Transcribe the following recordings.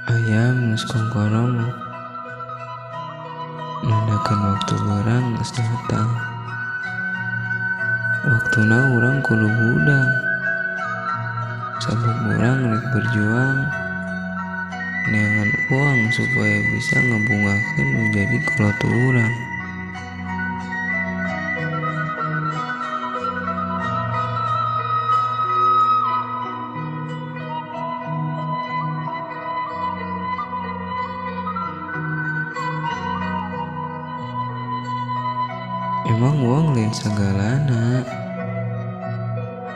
Ayam geus kongkorongok nandakeun waktu beurang geus datang. Waktuna urang kudu hudang sabab urang rek berjuang neangan uang supaya bisa ngebungahkeun nu jadi kolot urang. Emang uang lain sagalana,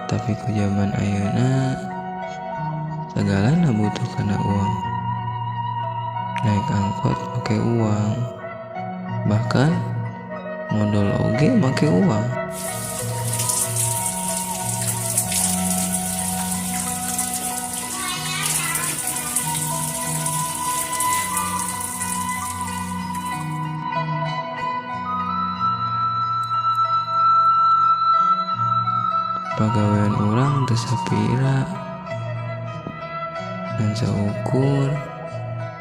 tapi ku zaman ayeuna sagalana butuh kana uang. Naik angkot make uang, bahkan modal oge make uang. Pagawean urang teu sapira ngan saukur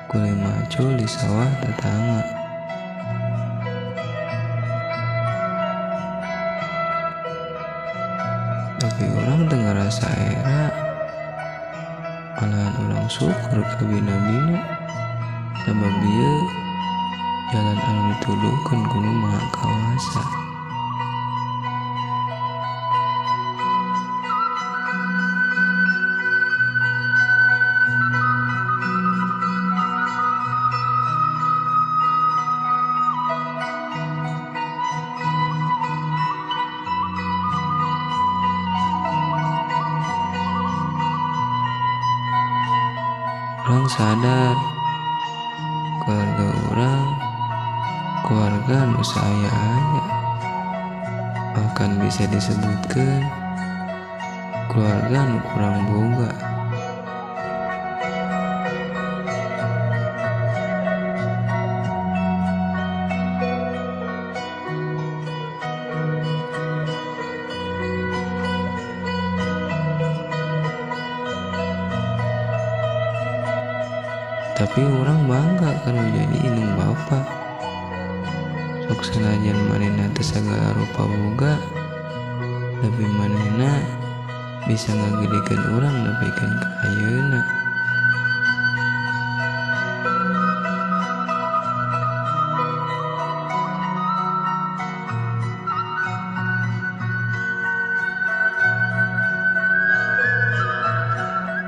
kuli macul di sawah tetangga. Tapi urang teu ngarasa era, malahan urang syukur ka bina-bina sabab ieu jalan anu dituduhkeun ku Nu Maha Kawasa. Urang sadar keluarga urang keluarga nu saaya-aya, bahkan bisa disebutkeun keluarga nu kurang boga. Tapi urang bangga kana jadi indung bapa. Sok sanajan manehna teu sagala rupa boga, tapi manehna bisa ngagedekeun urang nepikeun ka ayeuna.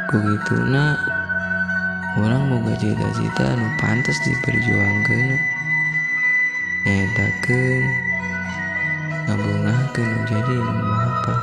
Ku kituna urang boga cita-cita anu pantes diperjuangkeun, nyaetakeun ngabungahkeun nu jadi indung bapa.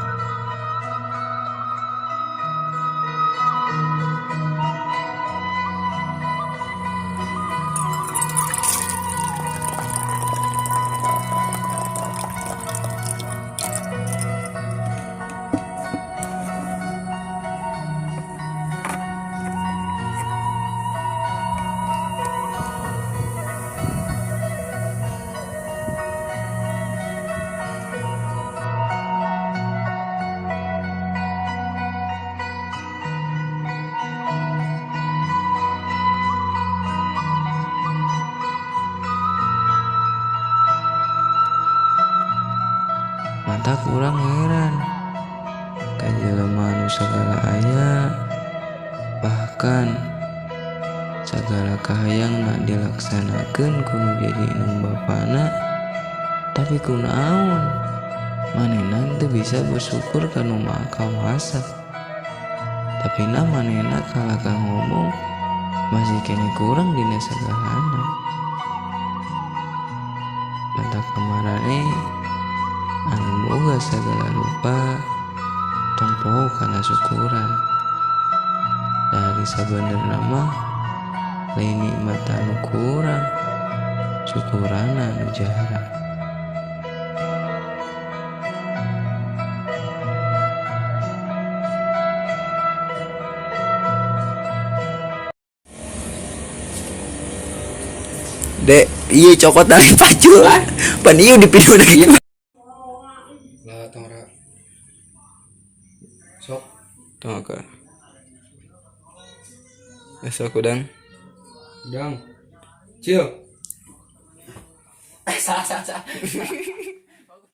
Mata kurang heran ka jelema anu sagala aya, bahkan sagala kahayangna dilaksanakeun ku nu jadi indung bapana, tapi kunaon manehna teu bisa bersyukur ka Nu Maha Kawasa. Tapi na manehna kalakah ngomong masih keneh kurang dina sagalana. Mata kamarane anu boga sagala rupa tong poho kana syukuran. Dari sabenerna mah lain nikmat anu kurang, syukurana anu jarang. Dek, iya cokot dari pacul. Pan iya di video lagi. Lah tong ra. Sok. Tong ka. Sok udang. Dang. Cil. Salah salah salah.